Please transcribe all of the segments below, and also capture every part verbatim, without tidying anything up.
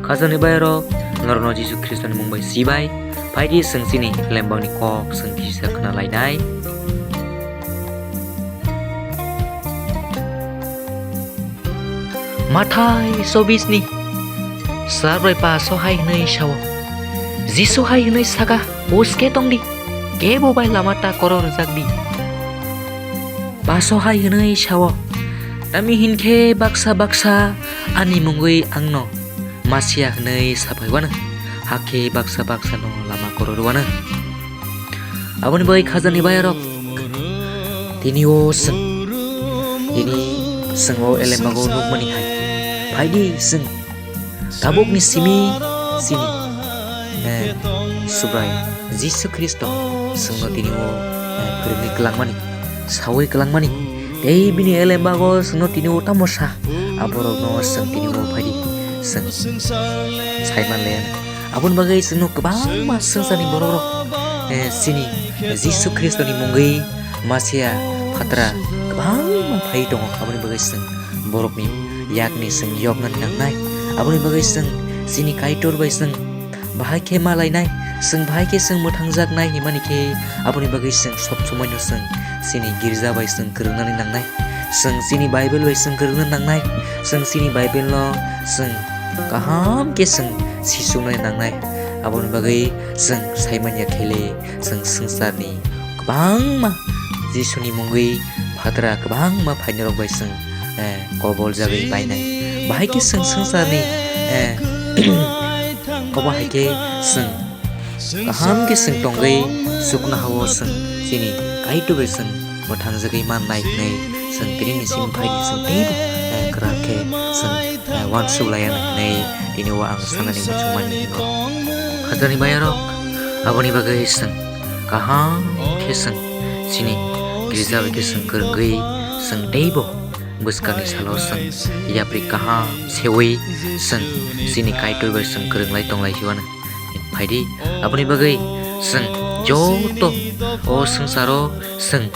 Khajani bayarok, norokno Jisu Khristoni mung bai sibai, phaidi chwng chini lembakni kok chwng kisa khna lainai. Mathai chobisni sar bai paso hai hwnwi sao, Jisu hai hwnwi saka, "Uske tongdi, kebo bai lama ta koro rwjakdi." Paso hai hwnwi sao, "Tami hinkhe baksa baksa ani mungwi angno Masia hwnwi saphai wano, hakhe baksa baksano lama koro rwano." Aboni bai khajani bayarok, tini o chwng, tini chwng o elembago nukmani hai, phaidi chwng tabukni simi chini, eh, Subrai Jisu Khristo chwngno tini o, eh, phwrwngwi kwlangmani, saui kwlangmani, tei bini elembago chwngno tini o tamo sa, aborokno chwng tini o phaidi chwng saiman laiya. Aboni bagwi chwngno kwbangma swngcharni borokrok, eh, chini Jisu Khristoni mungwi Masia phatra kwbangma phai tongo. Aboni bagwi chwng borokni yakni chwng yoknani nangnai. Aboni bagwi chwng chini Kaitor bai chwng bahai khe malainai, chwng bahai khe chwng mwthangjaknai hinmani khe, aboni bagwi chwng sob somoino chwng chini girja bai chwng kwrwngnani nangnai. Chwng chini Bible bai chwng kwrwngna nangnai. Chwng chini Bible no chwng kaham khe chwng sisuknani nangnai. Aboni bagwi chwng saimanya khele chwng swngcharni kwbangma Jisuni mungwi phatra kwbangma phainairok bai chwng, eh, koboljagwi painai. Bahai khe chwng swngcharni, eh, kobo hai khe chwng kaham khe chwng tongwi chuknoha-o chwng chini Kaitor bai chwng mwthangjagwi mannai hwnwi chwng tini ni simi phaidi chwng teibo, eh, kwrak khe chwng, eh, uansuk laiya hwnwi tini o ang sanani muchungmani hino. Khajani bayarok, aboni bagwi chwng kaham khe chwng chini girja bai khe chwng kwrwngwi chwng teibo bwskangni salo chwng yapri kaham seui chwng chini Kaitor bai chwng kwrwnglai tonglai hiwano. Phaidi, aboni bagwi chwng joto o swngcharo chwng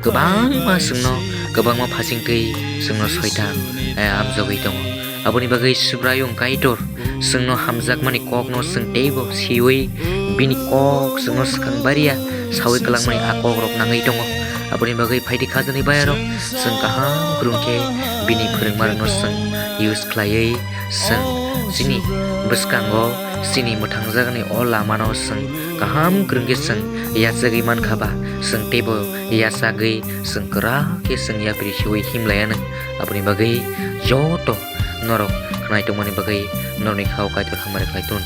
kwbangma chwngno kwbangma phasingtwi chwngno soitan, eh, amjogwi tongo. Aboni bagwi Subraiyung Kaitor chwngno hamjakmani kokno chwng teibo siui bini kok chwngno swkang baria saui kwlangmani a kokrok nangwi tongo. Aboni bagwi phaidi khajani bayarok chwng kaham kwrwng khe bini phwrwngmarokno chwng use khlaiwi chwng chini bwskango chini mwthangjakni o lamano chwng kaham kwrwng khe chwng yachagwi mankha ba chwng teibo yachagwi chwng kwrak khe chwng yapri hiui himlaianw. Aboni bagwi joto norok khnai tongmani bagwi norokni khao Kaitor hamari khlai tun.